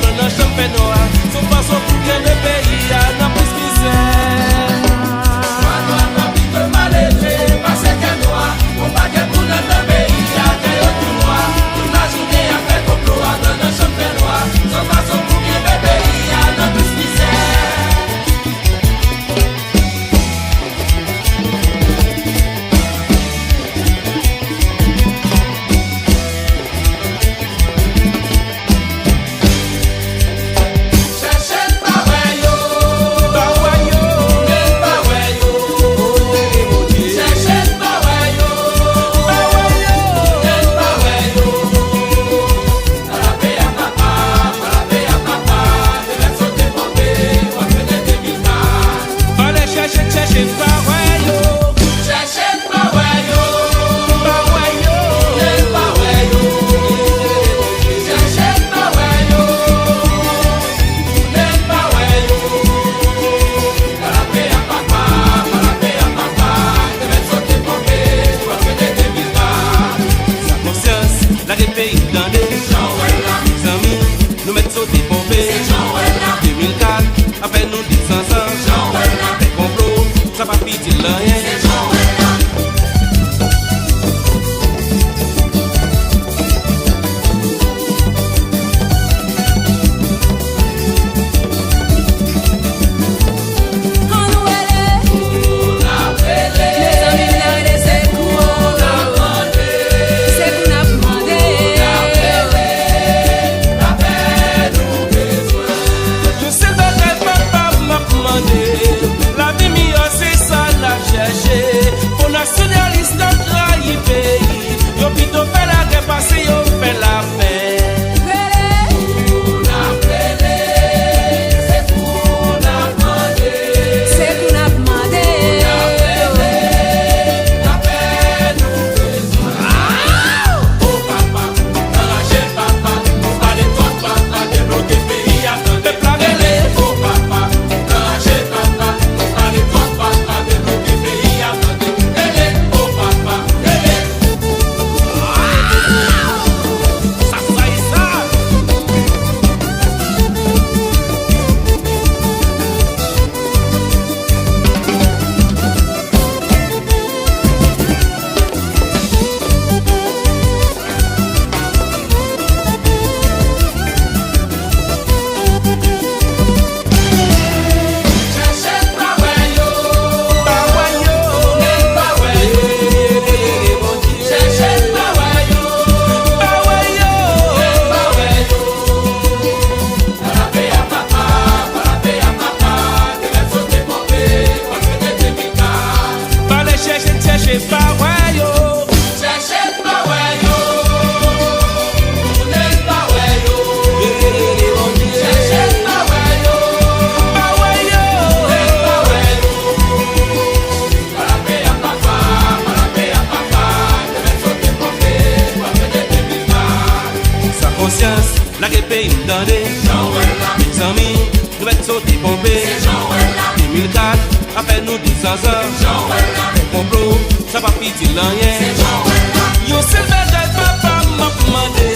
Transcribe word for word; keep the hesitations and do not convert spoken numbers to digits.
Nan chanm fènwa, se yon fason pou kenbe peyi a nan plis mizè. Fènwa pa pi ke malere, pase kè nwa, konpa gen pou nan peyi a, kè yo tou nwa. Tout lajounen y ap fè konplo a, nan chanm fènwa, se yon fason pou kenbe peyi a nan plis mizè. Chèche n pa wè yo. Pa wè yo. Men n pa wè yo. Chèche n pa wè yo. Pa wè yo. Men n pa wè yo. Palape a papa, palape a papa, te mèt sote ponpe, w ap fete de mil kat. Fale chèche n, chèche n pa wè yo. Chèche n pa wè yo. Pa wè yo. Men n pa wè yo. Chèche n pa wè yo. Men n pa wè yo. Palape a papa, palape a papa, te mèt sote ponpe, w ap fete de mil kat. Sa konsyans, lage peyi tande. Mezanmi, nou mèt sote ponpe. De mil kat, afè nou di zanzan. Fè konplo, sa pa itil anyen. Ann rele. Mezanmi, vin rele, se pou w. Se pou n ap mande. Yon sèl bagay papa m ap mande, lavi miyò se sa n ap chèche. Fo nasyonalis t ap trayi peyi, yo pito fè lagè pase yo fè lapè. Rele. Pou n ap rele, se pou n ap mande. Se pou n ap mande. Pou n ap rele, lapè nou bezwen. O papa, anraje papa, nou pale twòp papa, debloke peyi a tande. Pèp la rele. O papa, anraje papa, nou pale twòp papa, debloke peyi a tande. Rele, o papa, rele. Sa, sa e sa. Chèche n pa wè yo. Pa wè yo. Men n pa wè yo. Chèche n pa wè yo. Pa wè yo. Men n pa wè yo. Palape a papa, palape a papa, te mèt sote ponpe, w ap fete de mil kat. Fale chèche n chèche pa wè yo. Chèche n pa wè yo. Tounen n pa wè yo. Chèche n pa wè yo. Pa wè yo. Men n pa wè yo. Palape a papa, palape a papa, te mèt sote ponpe, w ap fete de mil kat. Sa konsyans, lage peyi m tande. Mezanmi, nou mèt sote ponpe. De mil kat, afè nou di zanzan. Fè konplo, sa p ap itil anyen. Yon sèl bagay papa m ap mande.